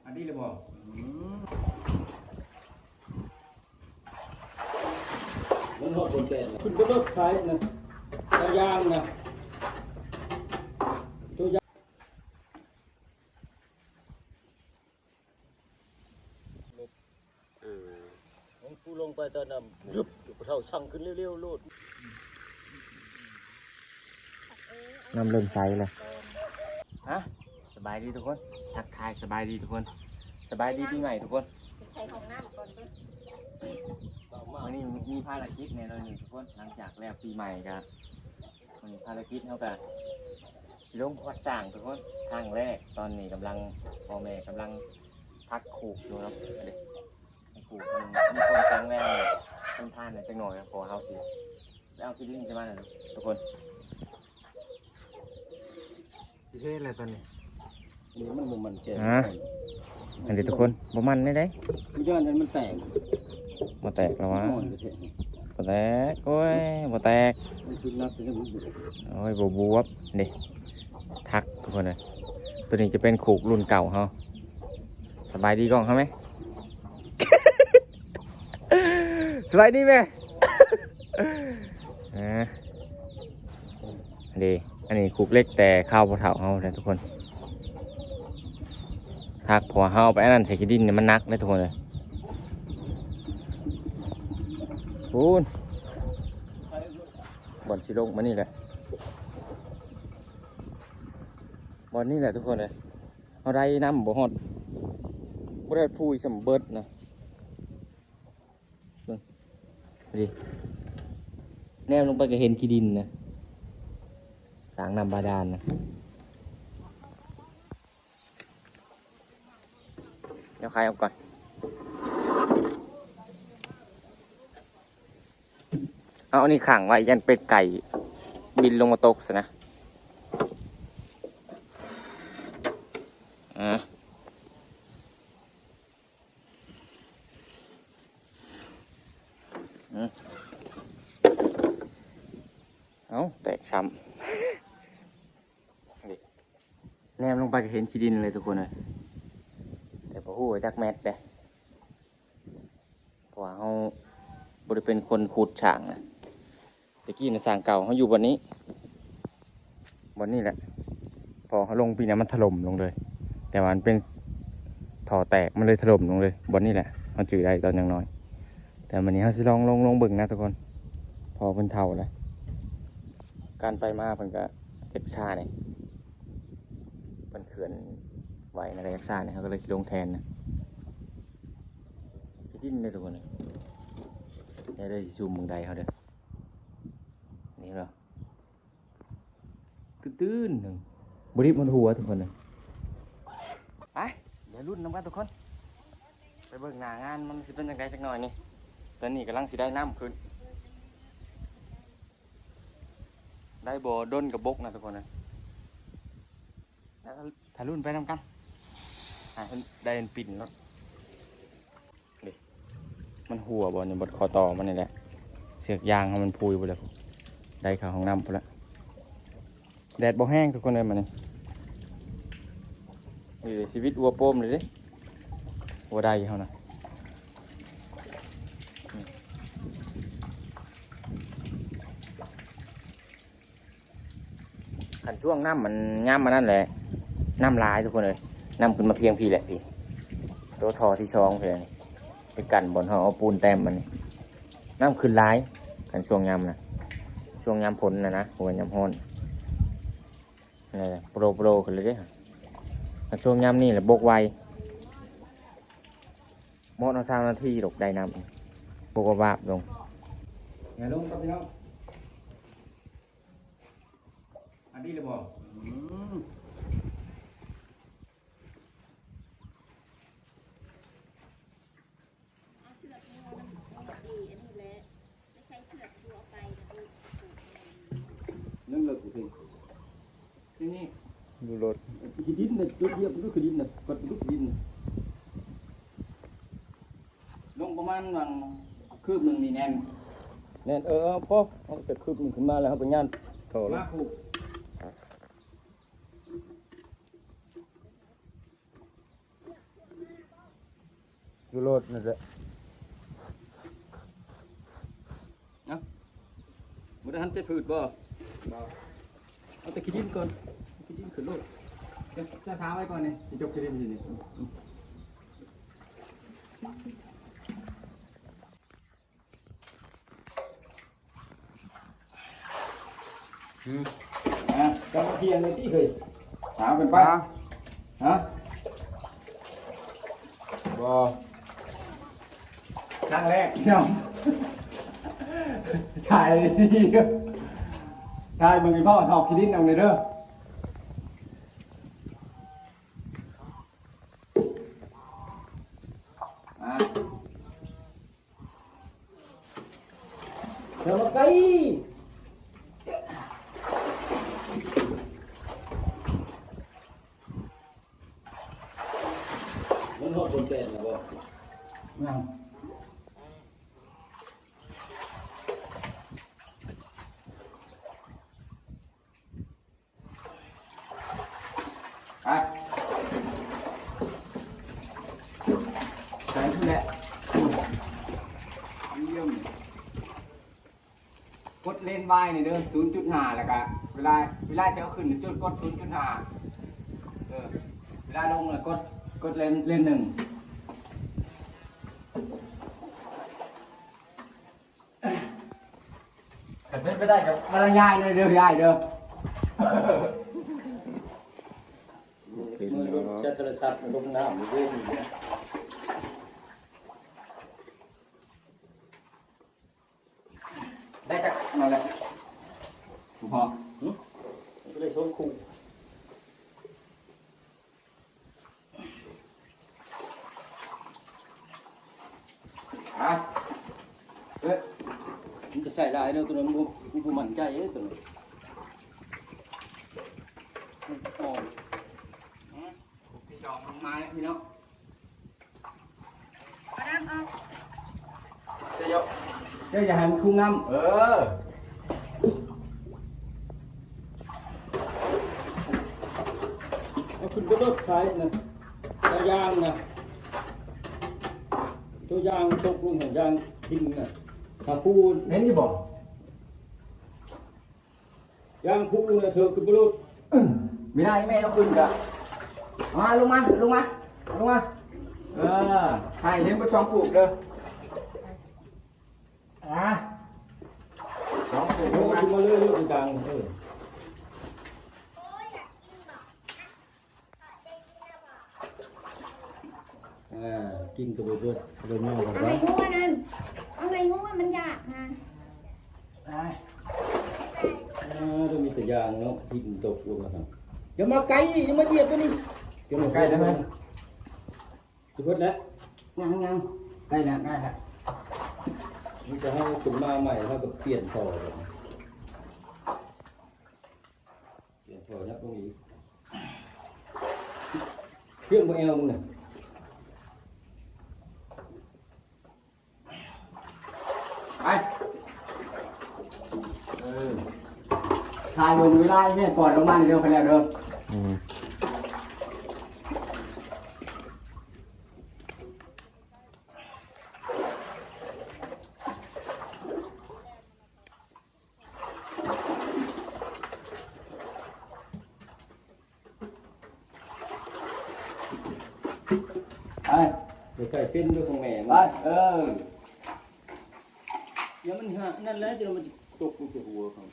ອັນນີ້ແຫຼະບໍ່? ອືມ ມັນຮອດບົນແຕ່ນ ຂຶ້ນໄປລົດຂາຍນະ ຕາຢາງນະ ຕົວຢາງ. ເອີ ມັນປູລົງໄປຕອນນັ້ນ ຢຶບ ຜູ້ເຖົ້າສັ່ງຂຶ້ນເລັວໆໂລດ ນ້ຳເລີ່ມໃສແລ້ວ. ຮະ ສະບາຍດີທຸກຄົນ ທັກທາຍສະບາຍດີທຸກຄົນ ສະບາຍດີປີໃໝ່ທຸກຄົນ. ໄປໃສ່ຫ້ອງນ້ຳກ່ອນເດີ້ ມື້ນີ້ມີພາລະກິດແນ່ນອນນີ້ທຸກຄົນ ຫຼັງຈາກແລ້ວປີໃໝ່ກະ ມື້ນີ້ພາລະກິດເຮົາກະຊິລົງຄວດຊ້າງທຸກຄົນ ຄັ້ງແລກ. ຕອນນີ້ກຳລັງ ພໍ່ແມ່ກຳລັງ ທັກຂູກຢູ່ເນາະ ອັນນີ້ຂູກມັນມີຄວາມແຂງແຮງ ທົນທານແດ່ຈັກໜ່ອຍ ເພາະວ່າເຮົາຊິໄປເອົາຂີ້ດິນໃສ່ມັນນະທຸກຄົນ ຊິເຮັດແລ້ວຕອນນີ້ ອັນນີ້ມັນບໍ່ໝັ້ນແກ່ນ ອ່າ ອັນນີ້ທຸກຄົນ ບໍ່ໝັ້ນແນວໃດ ບໍ່ຢ້ານໃຫ້ມັນແຕກ ບໍ່ແຕກແລ້ວວະ ບໍ່ແຕກ ໂອ້ຍ ບໍ່ແຕກ ມັນຄືໜັກແຕ່ຍັງບໍ່ບວບ ໂອ້ຍ ບໍ່ບວບເດ້. ທັກທຸກຄົນເອີຍ ຕົວນີ້ຈະເປັນຂູກລຸ້ນເກົ່າເຮົາ. ສະບາຍດີກ້ອງເຮົາແມະ ສະບາຍດີແມະ ເອີ ເດ້ ອັນນີ້ຂູກເຫຼັກແຕ່ຄາວພໍ່ເຖົ້າເຮົາເດ້ທຸກຄົນ ທັກ ເພາະວ່າເຮົາເອົາໄປອັນນັ້ນໃສ່ຂີ້ດິນນີ້ມັນໜັກເດ້ທຸກຄົນເອີຍ. ພຸ້ນ ບ່ອນຊິລົງມານີ້ແຫຼະ ບ່ອນນີ້ແຫຼະທຸກຄົນເອີຍ ເຮົາໄດ້ນ້ຳບໍ່ຮອດ ບໍ່ໄດ້ພຸ້ຍສ່ຳເບິດນະ ເບິ່ງ ນີ້ ແນມລົງໄປກໍເຫັນຂີ້ດິນນະ ສ້າງນ້ຳບາດານນະ ດຽວໄຂອອກກ່ອນ. ເອົາອັນນີ້ຂັງໄວ້ ຢ້ານເປັດໄກ່ບິນລົງມາຕົກຊັ້ນນະ ອືມ ອືມ ເອົ້າ ແຕກຊ້ຳ. ນີ້ ແນມລົງໄປກໍເຫັນຂີ້ດິນເລີຍທຸກຄົນເອີຍ ແຕ່ບໍ່ຮູ້ວ່າຈັກແມັດເດ້ ເພາະວ່າເຮົາບໍ່ໄດ້ເປັນຄົນຂຸດສ້າງນະ. ແຕ່ກີ້ນະ ສ້າງເກົ່າເຮົາຢູ່ບ່ອນນີ້ ບ່ອນນີ້ແຫຼະ ພໍເຮົາລົງປີນະ ມັນຖະຫຼົ່ມລົງເລີຍ ແຕ່ວ່າມັນເປັນທໍ່ແຕກ ມັນເລີຍຖະຫຼົ່ມລົງເລີຍ ບ່ອນນີ້ແຫຼະ ເຮົາຈື່ໄດ້ຕອນຍັງນ້ອຍ. ແຕ່ມື້ນີ້ເຮົາຊິລອງລົງ ລົງເບິ່ງນະທຸກຄົນ ເພາະເພິ່ນເຖົ້າແລ້ວ ການໄປມາເພິ່ນກະຈັກຊ້າແດ່ ເພິ່ນເຄື່ອນໄຫວນະ ກະຈັກຊ້າແດ່ ເຮົາກະເລີຍຊິລົງແທນນະ. ຂີ້ດິນເດີທຸກຄົນເດີ ແຕ່ເດີຊິຊູມເບິ່ງໄດເຮົາເດີ ນີ້ເນາະ ຕື້ນໆໜຶ່ງ ບໍ່ດິບໝົດຫົວທຸກຄົນເອີຍ. ໄປ ດຽວລຸ້ນນຳກັນທຸກຄົນ ໄປເບິ່ງໜ້າງານມັນຊິເປັນຈັ່ງໃດຈັກໜ່ອຍນີ້. ຕອນນີ້ກຳລັງຊິໄດ້ນ້ຳຂຶ້ນ ໄດ້ບໍ່ດົນກະບົກນະທຸກຄົນເອີຍ. ຖ້າລຸ້ນໄປນຳກັນ ໃຫ້ເພິ່ນໄດ້ປິ່ນໂລດ. ນີ້ ມັນຮົ່ວບໍ່ນີ້ ບົດຂໍ້ຕໍ່ມັນນີ້ແຫຼະ ເຊືອກຢາງເຮົາມັນຜຸຍໄປແລ້ວ ໄດ້ເຂົ້າຫ້ອງນ້ຳພຸ້ນລະ. ແດດບໍ່ແຮງທຸກຄົນເອີຍ ມື້ນີ້ ນີ້ເດ ຊີວິດອົວໂປມເລີຍເດ ຫົວໄດເຮົານະ. ຄັນຊ່ວງນ້ຳມັນ ຍາມອັນນັ້ນແຫຼະ ນ້ຳຫຼາຍທຸກຄົນເອີຍ ນ້ຳຂຶ້ນມາພຽງພີ້ແຫຼະພີ້ ໂຕທໍ່ທີສອງພີ້ແຫຼະນີ້ ໄປກັ້ນບ່ອນເຮົາເອົາປູນແຕ້ມມັນນີ້ ນ້ຳຂຶ້ນຫຼາຍ. ຄັນຊ່ວງຍາມນະ ຊ່ວງຍາມຝົນນະນະ ບໍ່ແມ່ນຍາມຮ້ອນ ນີ້ ໂປໂລໆຂຶ້ນເລີຍເດ້. ຄັນຊ່ວງຍາມນີ້ແຫຼະບົກໄວ ໝົດເອົາຊາວນາທີດອກໄດ້ນ້ຳ ບົກວາບໆລົງ. ຢ່າລົງຄັບພີ່ນ້ອງ ອັນນີ້ລະບໍ່? ອືມ ເອົາເຊືອກງົວນຳ ອັນນີ້ແຫຼະ ໄປໃສ່ເຊືອກຕົວໄປນະ ຍັງເລິກຢູ່ເພິ່ນ ທີ່ນີ້ ຢູ່ລົດ ຂີ້ດິນນະ ຈຸດຢຽບມັນຄືຂີ້ດິນນະ ກັດມັນຄືຂີ້ດິນນະ. ລົງປະມານຫວ່າງຄືບໜຶ່ງນີ້ແໜ້ນ ແໜ້ນ ເອີ ພໍເຮົາຈະຄືບໜຶ່ງຂຶ້ນມາແລ້ວ ເຮົາໄປຍ່ານທໍ່ ມາ ລະ ປູກ ມາ ໂລດນັ້ນແຫຼະ. ເອົ້າ ບໍ່ໄດ້ຫັນແຕ່ພືດບໍ່? ບໍ່. ເອົາແຕ່ຂີ້ດິນກ່ອນ ຂີ້ດິນຂຶ້ນໂລດ. ເຈົ້າ ເຈົ້າສາໄວ້ກ່ອນນີ້ ຊິຈົກຂີ້ດິນຢູ່ນີ້. ອືມ ອ່າ ເຈົ້າມາທ່ຽງເລີຍຕິເຮີ້ຍ. ຫາເພິ່ນໄປ. ຫາ ຫະ? ບໍ່. ຄັ້ງແລກພີ່ນ້ອງ ຖ່າຍ ຖ່າຍເບິ່ງອີ່ພໍ່ຖອກຂີ້ດິນອອກແດ່ເດີ. ອ່າ ເອົາມາໄກ ມັນຮອດບົນແປນແລ້ວບໍ່? ຍັງ. ໄປ ໄປພຸ້ນແຫຼະ. ຢ້ຽມ. ກົດເລນວາຍນີ້ເດີ ສູນຈຸດຫ້າ ແລ້ວກະເວລາ ເວລາຊິເອົາຂຶ້ນ ຈຸດ ກົດສູນຈຸດຫ້າ ເອີ ເວລາລົງລະກົດ ກົດເລນ ເລນໜຶ່ງ. ຄັນເປັນໄປໄດ້ກໍມາລະຍາຍເລີຍເດີ ຍາຍເດີ. ເປັນແລ້ວເນາະ ໃຊ້ໂທລະສັບລົງນ້ຳເດ້. ໄດ້ຈັກນັ້ນແຫຼະ ບໍ່ພໍ. ຫຶ? ມັນກໍໄດ້ສອງຄູ່. ຮະ? ເອີ ມັນຈະໃສ່ຫຼາຍເດີ ໂຕນັ້ນບໍ່ ບໍ່ໝັ້ນໃຈເດີ ໂຕນັ້ນ. ທີ່ສອງລົງມາແລ້ວພີ່ນ້ອງ. ເຈົ້າຢ່າ ເຈົ້າຢ່າໃຫ້ມັນຄຸ່ງນ້ຳ. ເອີ ເອົາຂຶ້ນໄປໂລດ ສາຍນະ ສາຍຢາງນະ ໂຕຢາງຕົກລົງຫັ້ນ ຢາງຖິ້ມນະ ຖ້າປູເຫັນຢູ່ບໍ່? ຍ່າງພຸ້ນລະເທີຂຶ້ນໄປໂລດ. ເອີ ເວລາແມ່ເອົາຂຶ້ນກະ ມາ ລົງມາ ລົງມາ ລົງມາ. ເອີ ໃຫ້ເຫັນເບິດສອງປູກເດີ. ອ່າ ສອງປູກ ໂອ້ ລົງມາ ຂຶ້ນມາເລີຍ ເລີຍກາງ ເອີ. ອ່າ ກິນກໍບໍ່ເບິດ ເບິ່ງນ້ອງກໍ ເອົາໃຫ້ງົວນັ້ນ ເອົາໃຫ້ງົວມັນຢາກນະ. ອ່າ ເອີ ມີແຕ່ຢ່າງເນາະ ກິນຕົກລົງມາ. ຢ່າມາໃກ້ ຢ່າມາຢຽບຕົວນີ້ ຢ່າມາໃກ້ໄດ້ໄໝ? ຊິເບິດແລ້ວ ຍັງໆ ໃກ້ແລ້ວ ໃກ້ແລ້ວ. ມີແຕ່ເຮົາຂຶ້ນມາໃໝ່ ເຮົາກໍປ່ຽນທໍ່. ປ່ຽນທໍ່ ຍັບລົງອີກ. ເຄື່ອງບໍ່ແອວມຶງນະ. ໄປ ເອີ ຖ່າຍລົງເວລາແມ່ປອດລົງມານີ້ເດີ ໄປແລ້ວເດີ. ອືມ. ໄປ ໄປໃສ່ເປັນດ້ວຍຂອງແມ່ ໄປ ເອີ ຢ່າມັນຫາ ນັ້ນແຫຼະ ຈະມັນຕົກລົງໃສ່ຫົວເຂົາ.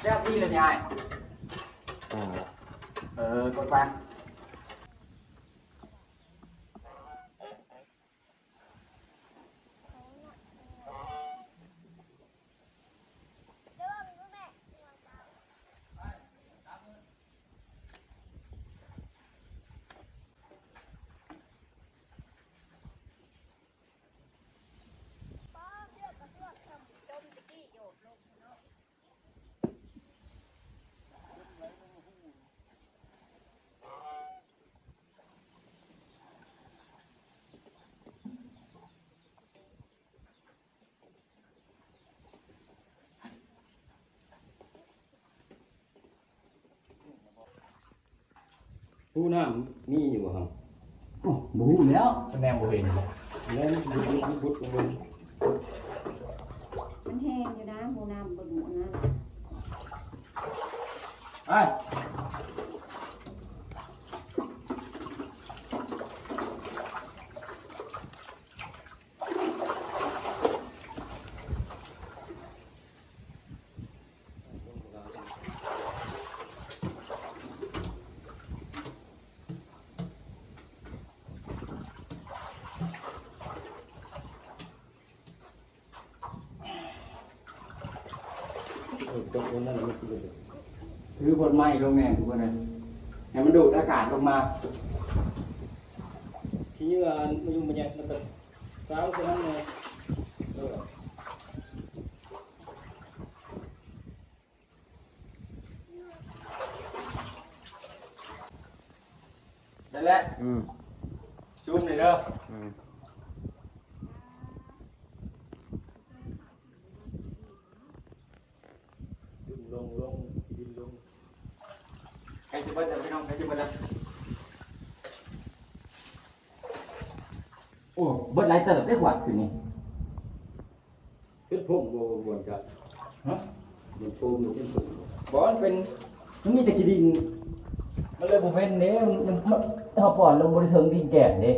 ແຊບດີເລີຍພີ່ອ້າຍ. ອ່າ ເອີ ກົດໄປ. ຜູ້ນ້ຳມີຢູ່ບໍ່ຫັ້ນ? ໂອ້ ບໍ່ຮູ້ແລ້ວ ແນມບໍ່ເຫັນ ແລ້ວມັນບຸດໆໆ ມັນແຮງຢູ່ນະ ຜູ້ນ້ຳບໍ່ດຸນະ ໄປ. ເອີ ຕົກລົງນັ້ນແລ້ວມັນຊິເປັນ ຖືພົດໄມ້ລົງແດ່ທຸກຄົນເອີຍ ໃຫ້ມັນດູດອາກາດລົງມາ ຂີ້ເຫຍື້ອມັນຢູ່ມັນຍັງ ມັນກໍຊາວຊະນັ້ນແຫຼະ ເອີ. ນັ້ນແຫຼະ ອືມ ຊູມນີ້ເດີ ອືມ ດຶງລົງ ລົງ ດິນລົງ ໃກ້ຊິເບິດແລ້ວພີ່ນ້ອງ ໃກ້ຊິເບິດແລ້ວ ໂອ້ ເບິດຫຼາຍເຕີບເດ້ກວາດຂຶ້ນນີ້. ເຮັດຜົ້ງບໍ່ ບໍ່ບ່ອນຈະ ຮະ ມັນໂປມຢູ່ເປັນຜົ້ງບໍ່? ບໍ່ ມັນເປັນ ມັນມີແຕ່ຂີ້ດິນ ມັນເລີຍບໍ່ເປັນເດ້ ມັນ ມັນ ເຮົາປ້ອນລົງບໍ່ໄດ້ເຖິງດິນແກ້ນເດ້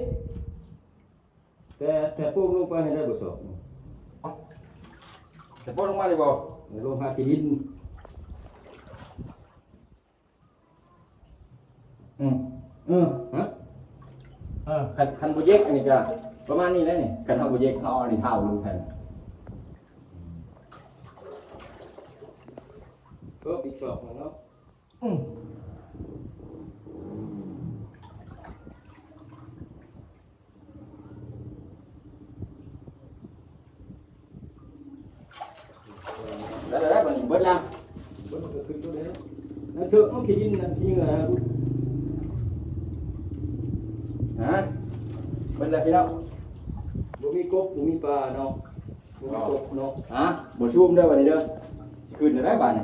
ແຕ່ ແຕ່ໂປມລົງໄປໃຫ້ໄດ້ບໍ່ສອບ ເອົາ ແຕ່ໂປມລົງມານີ້ບໍ່? ລົງຫາຂີ້ດິນ. ອືມ ເອີ ຮະ ເອີ ຄັນ ຄັນບໍ່ເຢັກອັນນີ້ກະປະມານນີ້ແຫຼະນີ້ ຄັນເຮົາບໍ່ເຢັກ ເຮົາເອົາອັນນີ້ທ້າວລົງໃສ່ ເພີ່ມອີກສອກໜຶ່ງເນາະ ອືມ ໄດ້ແລ້ວ ໄດ້ບັດນີ້ ເບິດແລ້ວ ເບິດແລ້ວກໍຂຶ້ນລົດແລ້ວ ນັ້ນເຊີກເອົາຂີ້ດິນນັ້ນ ຂີ້ເຫຍື້ອນະ ຮະ ເບິດແລ້ວພີ່ນ້ອງ ບໍ່ມີກົບ ບໍ່ມີປາເນາະ ບໍ່ມີກົບເນາະ ຮະ ບໍ່ຊຸ່ມເດີບັດນີ້ເດີ ຊິຂຶ້ນແລ້ວໄດ໋ບັດນີ້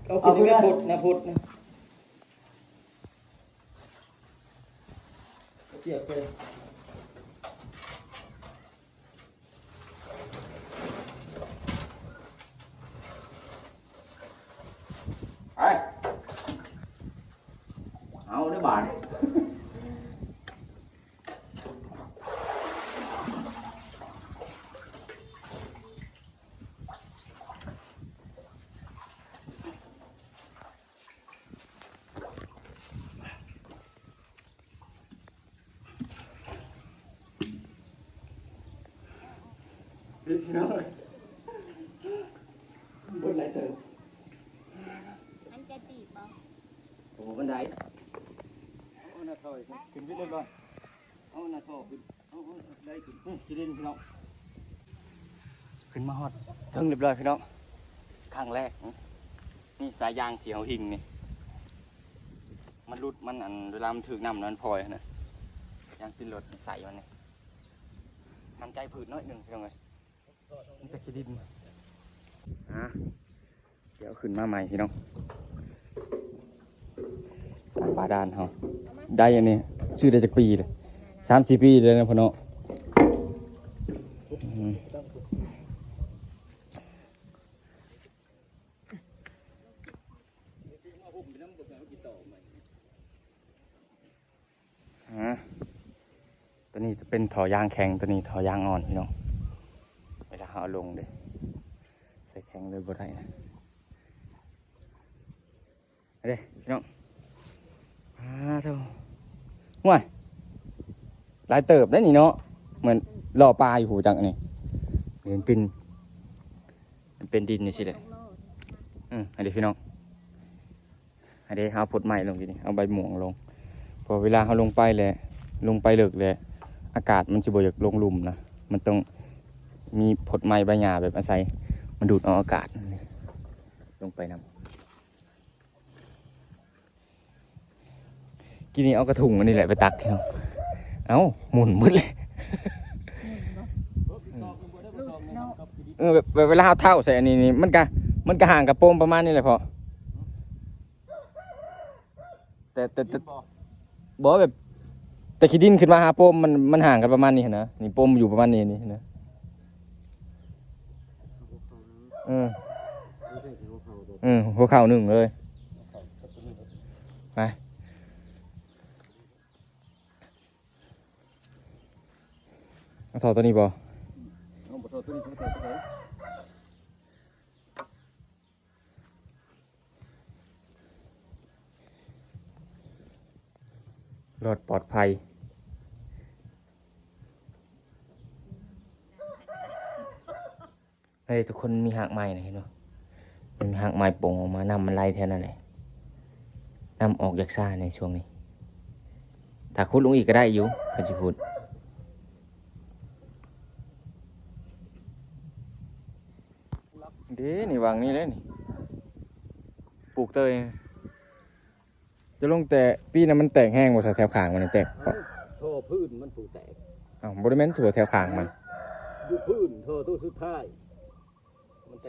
ເອົາຂຶ້ນ ເອົາຂຶ້ນ ນ້ຳພົດ ນ້ຳພົດນະ ກະເສຍບໄປ ໄປ ເອົາເດີບາດນີ້. ພີ່ນ້ອງ ບົດຫຼາຍເຕີບ ມັນຈະຕີບບໍ່? ໂອ້ ບັນໄດ ເອົາໜ້າຖອຍຂຶ້ນ ຂຶ້ນໄປເລີຍກ່ອນ ເອົາໜ້າຖອຍຂຶ້ນ ເອົາ ເອົາໄດ້ຂຶ້ນ ອືມ ຂີ້ດິນພີ່ນ້ອງ ຂຶ້ນມາຮອດເທິງຮຽບຮ້ອຍພີ່ນ້ອງ ຄັ້ງແລກ ນີ້ສາຍຢາງທີ່ເຮົາຫິ້ງນີ້ ມັນຫຼຸດ ມັນ ອັນ ເວລາມັນຖືກນ້ຳມັນພອຍຫັ້ນນະ ຢາງຕີນລົດໃສ່ມັນນີ້ ໝັ້ນໃຈຜືດໜ້ອຍໜຶ່ງພີ່ນ້ອງເອີຍ ມີແຕ່ຂີ້ດິນ ອ່າ ດຽວຂຶ້ນມາໃໝ່ພີ່ນ້ອງ ສາຍບາດານເຮົາ ໄດ້ອັນນີ້ ຊື້ໄດ້ຈັກປີແລ້ວ ສາມສີ່ປີແລ້ວນະພໍ່ເນາະ ອືມ. ອາ ຕົວນີ້ຈະເປັນທໍ່ຢາງແຂງ ຕົວນີ້ທໍ່ຢາງອ່ອນພີ່ນ້ອງ ເວລາເຮົາເອົາລົງເດ້ ໃສ່ແຂງເລີຍບໍ່ໄດ້ນະ ເດ້ພີ່ນ້ອງ ອາ ໂທ້ ຫ້ວຍ ຫຼາຍເຕີບເດ້ນີ້ເນາະ ເໝືອນລໍ້ປາຢູ່ ຮູ້ຈັກອັນນີ້ ນີ້ມັນເປັນ ມັນເປັນດິນຈັ່ງຊີ້ແຫຼະ ອືມ ອັນນີ້ພີ່ນ້ອງ ອັນນີ້ເຮົາເອົາພົດໄມ້ລົງຢູ່ນີ້ ເອົາໃບມ່ວງລົງ ເພາະເວລາເຮົາລົງໄປແລ້ວ ລົງໄປເລິກແລ້ວ ອາກາດມັນຊິບໍ່ຢາກລົງລຸ່ມນະ ມັນຕ້ອງມີພົດໄມ້ໃບຫຍ້າແບບອາໄສ ມັນດູດເອົາອາກາດ ລົງໄປນຳ ກີ້ນີ້ເອົາກະທຸງອັນນີ້ແຫຼະໄປຕັກ ເອົ້າ ໝຸນໝົດເລີຍ ເອີ ແບບ ແບບເວລາເຮົາເທົ້າໃສ່ອັນນີ້ນີ້ ມັນກະ ມັນກະຫ່າງກະໂປມປະມານນີ້ແຫຼະພໍ່ ແຕ່ ແຕ່ ແຕ່ ບໍ່ ແບບ ແຕ່ຂີ້ດິນຂຶ້ນມາຫາປົມ ມັນ ມັນຫ່າງກັນປະມານນີ້ຫັ້ນນະ. ນີ້ປົມຢູ່ປະມານນີ້ ນີ້ນະ. ເອີ ເອີ ຫົວເຂົ່າໜຶ່ງເລີຍ. ໄປ ເອົາທໍ່ຕົວນີ້ບໍ່? ເອົາບໍ່ທໍ່ຕົວນີ້ ເອົາທໍ່ຕົວໃດ? ລອດປອດໄພ. ເອີ ທຸກຄົນ ມີຮາກໄມ້ນະ ເຫັນບໍ່? ມັນມີຮາກໄມ້ປົ່ງອອກມາ, ນ້ຳມັນໄຫຼແຖວນັ້ນແຫຼະ. ນ້ຳອອກຢາກຊ້າໃນຊ່ວງນີ້. ຖ້າຂຸດລົງອີກກໍໄດ້ຢູ່ ຄັນຊິຂຸດ. ເດ້ ນີ້ຫວ່າງນີ້ເດ້ນີ້ ປູກເຕີຍ. ຈະລົງແຕ່ ປີນັ້ນມັນແຕກແຮງບໍ່ຊະ? ແຖວຂ້າງມັນແຕກ. ເອີ ທໍ່ພື້ນມັນຜູ້ແຕກ. ອ້າວ ບໍ່ໄດ້ແມ່ນຕົວແຖວຂ້າງມັນ ຢູ່ພື້ນທໍ່ຕົວສຸດທ້າຍ.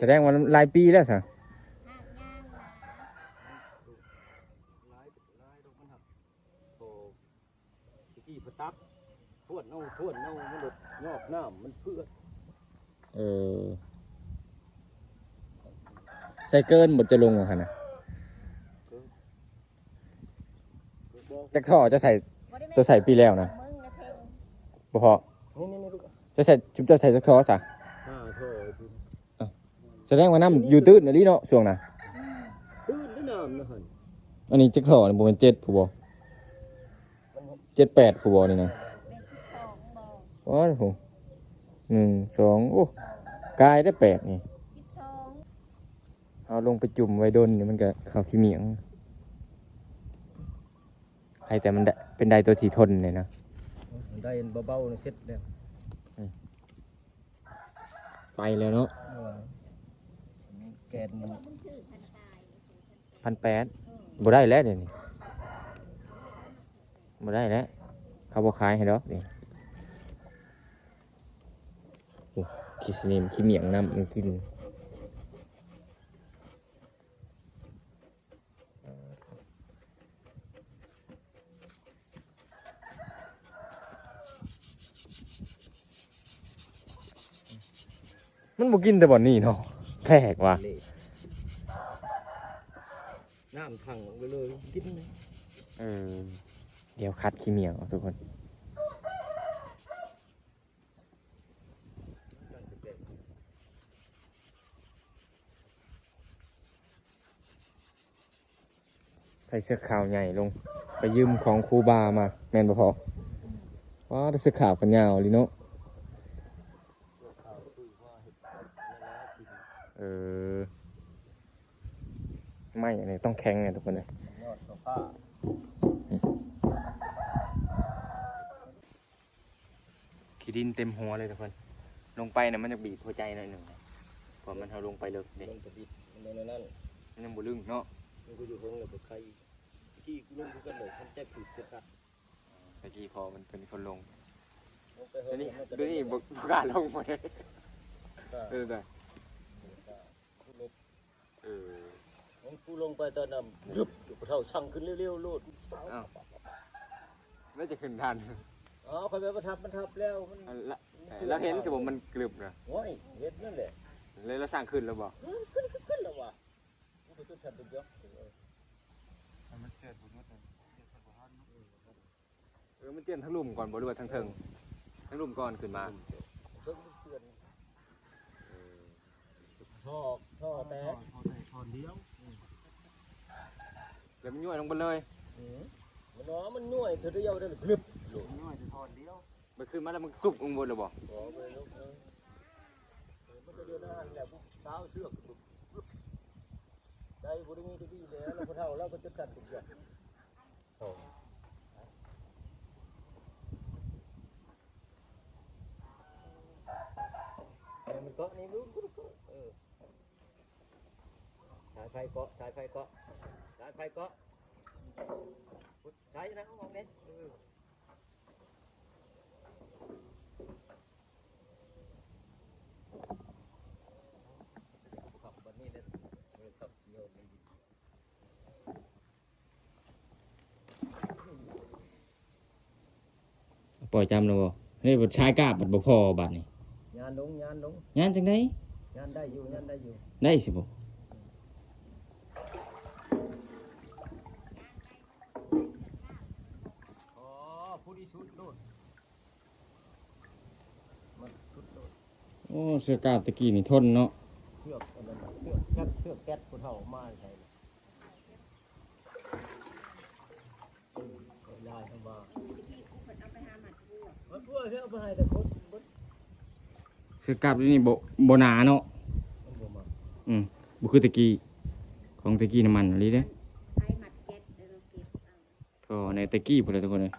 ສະແດງວ່າຫຼາຍປີແລ້ວຊະ. ຫຼາຍ ຫຼາຍດອກມັນຫັ້ນ. ໂອ້ ຕະກີ້ເພິ່ນຕັດ ທວນເອົາ ທວນເອົາ ມັນລົດຍອກນ້ຳມັນເພື່ອນ. ເອີ ໃສ່ເກີນບໍ່ ຈະລົງຫັ້ນນະ. ເກີນ ຈັກທໍ່ຈະໃສ່ ໂຕໃສ່ປີແລ້ວນະ ບໍ່ພໍ. ນີ້ໆໆ ຈະໃສ່ ຈຸມເຈົ້າໃສ່ຈັກທໍ່ຊະ? ຫ້າທໍ່. ສະແດງວ່ານ້ຳຢູ່ຕື້ນອີ່ຫຼີເນາະ ຊ່ວງນະ. ຕື້ນເດ້ນ້ຳນະຫັ້ນ. ອັນນີ້ຈັກທໍ່ນີ້ ບໍ່ແມ່ນເຈັດພຸ້ນບໍ່? ເຈັດແປດພຸ້ນບໍ່ນີ້ນະ? ໂອ້ໂຫ ໜຶ່ງ ສອງ ໂອ້ ກາຍໄດ້ແປດນີ້. ເຮົາລົງໄປຈຸ່ມໄວ້ດົນນີ້ ມັນກະເຂົ້າຂີ້ໝ້ຽງ. ໃຫ້ແຕ່ມັນໄດ້ ເປັນໄດ້ຕົວທີ່ທົນນີ້ນະ. ໄດ້ເບົາໆ ເສັດແລ້ວ. ອືມ ໄປແລ້ວເນາະ. ເອີ ແກນ ພັນແປດ ບໍ່ໄດ້ແລ້ວດຽວນີ້ ບໍ່ໄດ້ແລ້ວ ເຂົາບໍ່ຂາຍໃຫ້ດອກນີ້. ໂອ້ ຂີ້ສະໜິມ ຂີ້ໝ້ຽງ ນ້ຳມັນກິນ. ມັນບໍ່ກິນແຕ່ບ່ອນນີ້ເນາະ ແປກວ່າ ນ້ຳຖັງອອກໄປເລີຍກິນ. ເອີ ດຽວຂັດຂີ້ໝ້ຽງເອົາທຸກຄົນ. ໃສ່ເສື້ອຂາວໃຫຍ່ລົງ ໄປຢືມຂອງຄູບາມາ ແມ່ນບໍ່ພໍ່? ວ້າ ແຕ່ເສື້ອຂາວກໍຍາວອີ່ຫຼີເນາະ. ເອີ ໄມ້ອັນນີ້ຕ້ອງແຂງເດ້ທຸກຄົນເອີຍ. ຍອດໂຊຟາ. ອືມ. ຂີ້ດິນເຕັມຫົວເລີຍທຸກຄົນ. ລົງໄປນະ ມັນຢາກບີບຫົວໃຈໜ້ອຍໜຶ່ງ ເພາະມັນ ເຮົາລົງໄປເລິກເດ້. ມັນກະບິດ ມັນແນວນັ້ນ ມັນຍັງບໍ່ລຶ້ງເນາະ. ມັນກໍຢູ່ເທິງແລ້ວກໍໄຄ. ຕະກີ້ກູລົງຄືກັນເລີຍ ຄັນແຈັບຖືກເກັດ. ຕະກີ້ພໍມັນເປັນຄົນລົງ. ລງໄປເຮີ ດຽວນີ້ ດຽວນີ້ບໍ່ ບໍ່ກ້າລົງໝົດເດ້. ເອີ ໄດ້. ເອີ ຂອງກູລົງໄປຕອນນັ້ນ ລຶບ ຢູ່ ພໍ່ເຖົ້າສັ່ງຂຶ້ນເລັວໆໂລດ. ອ້າວ ແລ້ວຈະຂຶ້ນທັນ? ອໍ ຂ້ອຍແບບວ່າທັບ ມັນທັບແລ້ວ ມັນ ລະ ລະເຫັນຊິບໍ່ ມັນກຶບນະ? ໂອ້ຍ ເຫັນນັ້ນແຫຼະ. ແລ້ວລະສັ່ງຂຶ້ນແລ້ວບໍ່? ຂຶ້ນ ຂຶ້ນ ຂຶ້ນແລ້ວວ່າ ໂອ້ ໄປຈຸດສັນຈຸດເດີ ມັນເຈີດບໍ່ໝົດ. ເອີ ມັນເຈື່ອນທາງລຸ່ມກ່ອນບໍ່ ຫຼືວ່າທາງເທິງ? ທາງລຸ່ມກ່ອນຂຶ້ນມາ. ເທິງມັນເຈື່ອນ. ເອີ ທໍ່ ທໍ່ແຕກ ທໍ່ແຕກທ່ອນດຽວ. ອືມ ແລ້ວມັນຍ້ອຍລົງໄປເລີຍ. ອືມ ມັນ ມັນຍ້ອຍເທື່ອດຽວໄດ້ກຶບໂລດ. ມັນຍ້ອຍແຕ່ທ່ອນດຽວ ມັນຂຶ້ນມາແລ້ວມັນກຶບລົງເບິດແລ້ວບໍ່? ບໍ່ ບໍ່ໄດ້ລົງເລີຍ. ເອີ ມັນກໍຢູ່ໃນຫັ້ນແຫຼະ ຊາວເຊືອກກຶບ ໃດບໍ່ໄດ້ມີແຕ່ດີແລ້ວ ລະຜູ້ເຖົ້າລາວກໍຈະກັນທຸກຢ່າງ. ເອີ ມັນເກາະນີ້ ເອີ ສາຍໄຟເກາະ ສາຍໄຟເກາະ ສາຍໄຟເກາະ ສາຍນະ ເອົາອອກເດ້. ເອີ ບັດນີ້ແຫຼະ ໂທລະສັບໂຍມ. ປ່ອຍຈຳແລ້ວບໍ່? ເຮີ້ຍ ບັດສາຍກາບບັດບໍ່ພໍບັດນີ້. ຍານລົງ ຍານລົງ ຍານຈັ່ງໃດ? ຍານໄດ້ຢູ່ ຍານໄດ້ຢູ່ ໄດ້ຊິບໍ່? ອໍ ຜູ້ທີ່ສຸດໂລດ ມັນສຸດໂລດ. ໂອ້ ເສື້ອກາບຕະກີ້ນີ້ທົນເນາະ. ເຊືອກອັນນັ້ນ ເຊືອກຈັກ ເຊືອກແກັດຜູ້ເຖົ້າມາໃສ່ ເສື້ອກາບດຽວນີ້ບໍ່ ບໍ່ໜາເນາະ. ອືມ ບໍ່ຄືຕະກີ້ ຂອງຕະກີ້ນ້ຳມັນອີ່ຫຼີເດ້. ທໍ່ໃນຕະກີ້ພຸ້ນແຫຼະທຸກຄົນເອີຍ.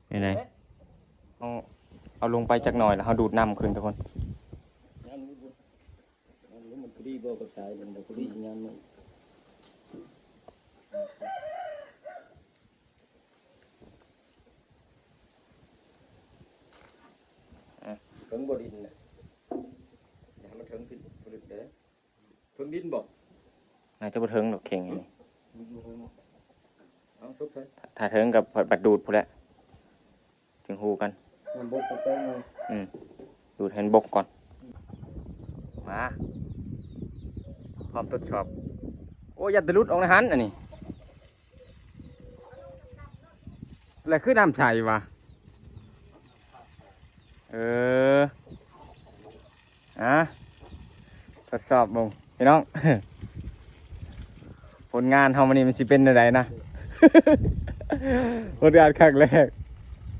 ເຫັນໄດ? ເຮົາເອົາລົງໄປຈັກໜ້ອຍ ແລ້ວເຮົາດູດນ້ຳຂຶ້ນທຸກຄົນ. ມັນພໍດີບໍ່ກັບສາຍ ມັນບໍ່ພໍດີຍາມມັນ ເຖິງບໍ່ດິນນະ ຢ່າໃຫ້ມັນເຖິງຂຶ້ນບໍ່ລຶກເດີ. ເຖິງດິນບໍ່? ໜ້າຈະບໍ່ເຖິງດອກເຄັ່ງອັນນີ້. ເອົາສຸກໃສ່ ຖ້າເຖິງກໍບັດດູດພຸ້ນແຫຼະ ຈຶ່ງຮູ້ກັນ. ນ້ຳບົກແປ້ງເລີຍ. ອືມ ດູດໃຫ້ມັນບົກກ່ອນ. ມາ ພ້ອມທົດສອບ. ໂອ້ ຢ້ານແຕ່ຫຼຸດອອກໃນຫັ້ນອັນນີ້. ແລະຄືນ້ຳໃສວະ? ເອີ ອ່າ ທົດສອບເບິ່ງພີ່ນ້ອງ ຜົນງານເຮົາມື້ນີ້ມັນຊິເປັນແນວໃດນະ? ຜົນງານຄັ້ງແລກ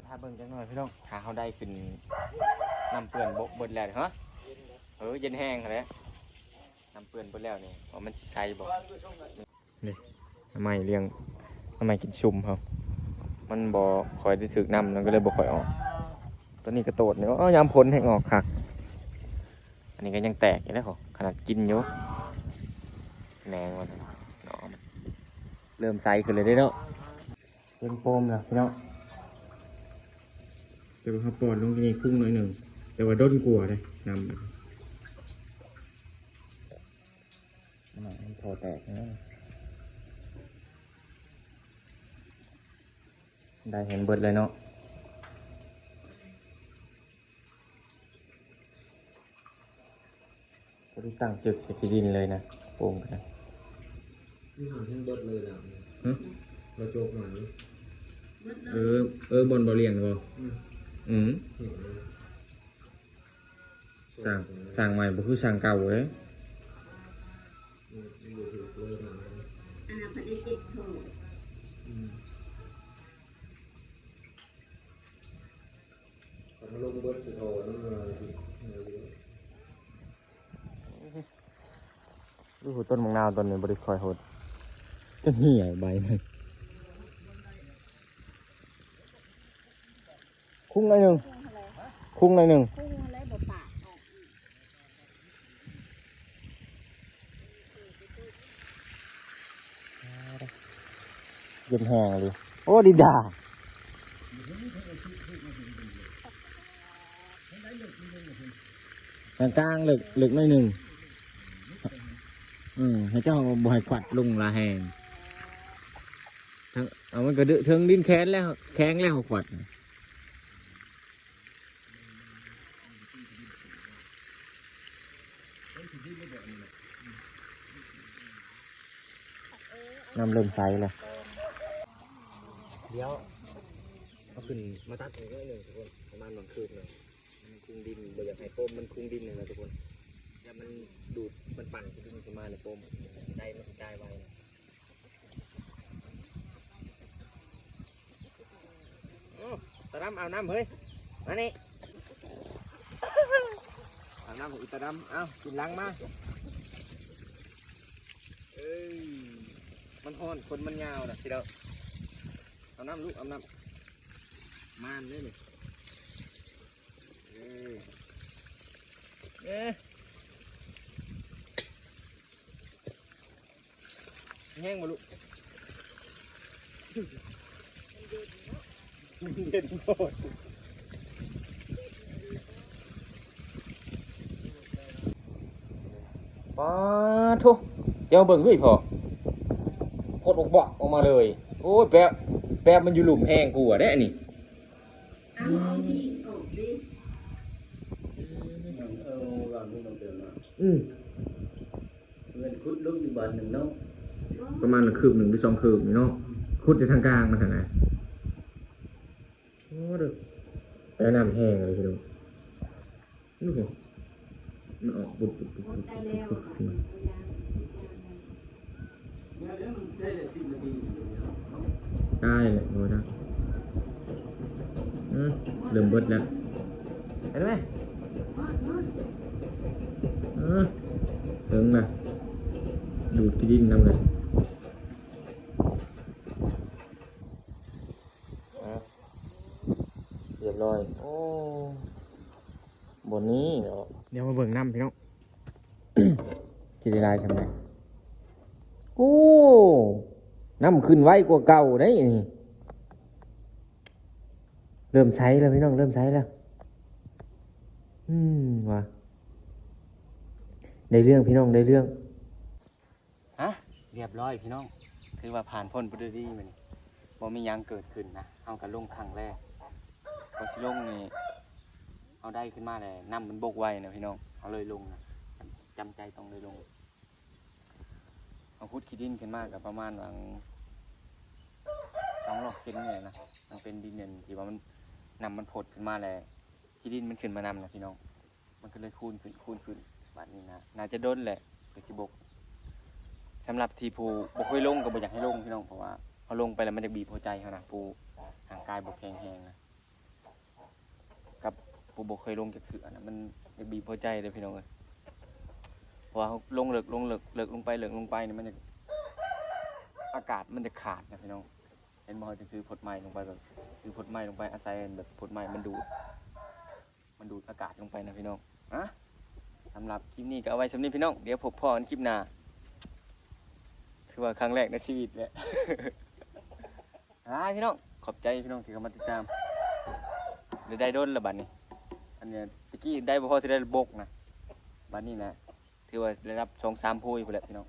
ຖ້າເບິ່ງຈັກໜ້ອຍພີ່ນ້ອງ ຖ້າເຮົາໄດ້ຂຶ້ນ ນ້ຳເປື້ອນບົກເບິດແລ້ວ ຮະ ເອີ ເຢັນແຮງຫັ້ນແຫຼະ ນ້ຳເປື້ອນເບິດແລ້ວນີ້ ວ່າມັນຊິໃສບໍ່? ນີ້ ໜໍ່ໄມ້ລ້ຽງ ໜໍ່ໄມ້ກິນຊຸມເຮົາ ມັນບໍ່ຄ່ອຍໄດ້ຖືກນ້ຳ ມັນກໍເລີຍບໍ່ຄ່ອຍອອກ. ຕົວນີ້ກະໂຕດນີ້ ໂອ້ ຍາມຝົນແຮ່ງອອກຄັກ. ອັນນີ້ກໍຍັງແຕກຢູ່ເດ້ ຂະໜາດກິນຢູ່ ແໜງວ່າຊັ້ນເນາະ. ເລີ່ມໃສຂຶ້ນແລ້ວເດ້ເນາະ ເປັນໂປມແລ້ວພີ່ນ້ອງ. ແຕ່ວ່າເຮົາປ້ອນລົງນີ້ຄຸ້ງໜ້ອຍໜຶ່ງ ແຕ່ວ່າດົນກວ່າເດ້ ນ້ຳ ມັນທໍ່ແຕກນະ. ໄດ້ເຫັນເບິດເລີຍເນາະ ບໍ່ໄດ້ຕັ້ງຈຶກໃສ່ຂີ້ດິນເລີຍນະ ໂປ່ງກະໄດ້. ນີ້ຫາເຫັນເບິດເລີຍນະ. ຫຶ? ກະຈົກມານີ້. ເອີ ເອີ ບ່ອນບໍ່ລ້ຽງບໍ່? ອືມ ອືມ ເຫັນເລີຍ. ສ້າງ ສ້າງໃໝ່ບໍ່ຄືສ້າງເກົ່າເດ້. ອັນນັ້ນເພິ່ນໄດ້ເຈັບໂທ. ອືມ ເອົາມາລົງເບິດຊິທໍ່ນຳ. ໂອ້ໂຫ ຕົ້ນໝາກນາວຕົ້ນນີ້ບໍ່ໄດ້ຄ່ອຍຫົດ ຈົນຫ່ຽວໃບມັນ. ຄຸ້ງໜ້ອຍໜຶ່ງ ຄຸ້ງຫັ້ນແຫຼະ ຄຸ້ງໜ້ອຍໜຶ່ງ ຄຸ້ງຫັ້ນແຫຼະ ບໍ່ປາກອອກອີກ. ເຢັນແຮງອີ່ຫຼີ. ໂອ້ ດິນດາ ກາງໆ ເລິກ ເລິກໜ້ອຍໜຶ່ງ. ເອີ ໃຫ້ເຈົ້າບໍ່ໃຫ້ຂວັດລົງຫຼາຍແຮງ. ເອົາ ມັນກະເທິງດິນແຂງແລ້ວ ແຂງແລ້ວຂວັດ. ນ້ຳເລີ່ມໃສແລ້ວ. ດຽວເອົາຂຶ້ນມາຕັດອີກໜ້ອຍໜຶ່ງທຸກຄົນ ປະມານໝ່ອງຄືບໜຶ່ງ. ມັນຄຸງດິນ ບໍ່ຢາກໃຫ້ໂຟມມັນຄຸງດິນຫັ້ນນະທຸກຄົນ. ຢ່າມັນດູດ ມັນປັ່ນຂຶ້ນມາໃນໂຟມ ໄດ້ມັນຊິຕາຍໄວ. ໂອ້ ຕາດຳ ອາບນ້ຳເຮີ້ຍ ມານີ້ ອາບນ້ຳອີຕາດຳ. ເອົາ ກິນຫຼັງມາ. ເອີ ມັນຮ້ອນ ຂົນມັນຍາວນະ ຊິເດີ. ອາບນ້ຳລູກ ອາບນ້ຳ ມານເດ້ນີ້. ເອີ ເອີ ແຮງບໍ່ລູກ? ເຢັນໂພດ. ປາໂທ້ ດຽວເບິ່ງເຮີ້ຍພໍ່. ຄົດອອກບອກອອກມາເລີຍ. ໂອ້ຍ ແປະ ແປະມັນຢູ່ລຸ່ມແຮງກວ່າເດ້ນີ້. ເອີ ວາງນີ້ນ້ອງເຕີນເນາະ. ອືມ ເພິ່ນຂຸດລົງຢູ່ບາດໜຶ່ງເນາະ ປະມານຄືບໜຶ່ງຫຼືສອງຄືບນີ້ເນາະ. ອືມ ຂຸດແຕ່ທາງກາງມັນຫັ້ນນະ. ໂອ້ ເດີ ແປະນ້ຳແຮງເລີຍພີ່ນ້ອງ. ໂອ້ໂຫ ມັນອອກປຸບໆໆໆໆ ຕາຍແລ້ວ ບໍ່ໄດ້. ອືມ ເລີ່ມເບິດແລ້ວ ເຫັນໄໝ? ເອີ ເຖິງລະ ດູດຂີ້ດິນນຳເລີຍ. ຮຽບຮ້ອຍ. ໂອ້ ບ່ອນນີ້ເນາະ ດຽວມາເບິ່ງນ້ຳພີ່ນ້ອງ ຊິໄດ້ຫຼາຍສ່ຳໃດ. ໂອ້ ນ້ຳຂຶ້ນໄວກວ່າເກົ່າໄດ໋ນີ້. ເລີ່ມໃສແລ້ວພີ່ນ້ອງ ເລີ່ມໃສແລ້ວ. ອືມ ວ່າ ໄດ້ເລື່ອງພີ່ນ້ອງ ໄດ້ເລື່ອງ. ຮະ ຮຽບຮ້ອຍພີ່ນ້ອງ ຖືວ່າຜ່ານພົ້ນໄປດ້ວຍດີມື້ນີ້ ບໍ່ມີຫຍັງເກີດຂຶ້ນນະ. ເຮົາກໍລົງຄັ້ງແລກ ກ່ອນຊິລົງນີ້ ເຮົາໄດ້ຂຶ້ນມາແລ້ວ ນ້ຳມັນບົກໄວນະພີ່ນ້ອງ ເຮົາເລີຍລົງນະ ຈຳ ຈຳໃຈຕ້ອງໄດ້ລົງ. ເຮົາຂຸດຂີ້ດິນຂຶ້ນມາກໍປະມານຫວ່າງສອງລອກເຊັນນີ້ແຫຼະນະ. ມັນເປັນດິນອັນທີ່ວ່າມັນ ນ້ຳມັນພົດຂຶ້ນມາແລ້ວ ຂີ້ດິນມັນຂຶ້ນມານຳນະພີ່ນ້ອງ. ມັນກໍເລີຍຄູນຂຶ້ນ ຄູນຂຶ້ນ. ບາດນີ້ນະ ໜ້າຈະດົນແຫຼະກໍຊິບົກ. ສຳລັບທີ່ຜູ້ບໍ່ເຄີຍລົງກໍບໍ່ຢາກໃຫ້ລົງພີ່ນ້ອງ ເພາະວ່າເຮົາລົງໄປແລ້ວມັນຈະບີບຫົວໃຈເຮົານະ ຜູ້ຮ່າງກາຍບໍ່ແຂງແຮງນະ. ກັບຜູ້ບໍ່ເຄີຍລົງຈັກເທື່ອນະ ມັນຈະບີບຫົວໃຈເດ້ພີ່ນ້ອງເອີຍ. ເພາະວ່າເຮົາລົງເລິກ ລົງເລິກ ເລິກລົງໄປ ເລິກລົງໄປນີ້ ມັນຈະ ອາກາດມັນຈະຂາດນະພີ່ນ້ອງ. ເຫັນບໍ່ ເຮົາຈະຖືພົດໄມ້ລົງໄປ ແບບຖືພົດໄມ້ລົງໄປ ອາໄສແບບພົດໄມ້ມັນດູດ ມັນດູດອາກາດລົງໄປນະພີ່ນ້ອງ. ອະ ສຳລັບຄລິບນີ້ກໍເອົາໄວ້ສ່ຳນີ້ພີ່ນ້ອງ ດຽວພົບພໍ້ກັນຄລິບໜ້າ. ຖືວ່າຄັ້ງແລກໃນຊີວິດແຫຼະ. ອາ ພີ່ນ້ອງ ຂອບໃຈພີ່ນ້ອງທີ່ເຂົ້າມາຕິດຕາມ ໄດ້ ໄດ້ດົນລະບາດນີ້. ອັນນີ້ຕະກີ້ໄດ້ບໍ່ພໍ ຊິໄດ້ບົກນະ ບາດນີ້ນະ ຖືວ່າໄດ້ຮັບສອງສາມໂພຍພຸ້ນແຫຼະພີ່ນ້ອງ.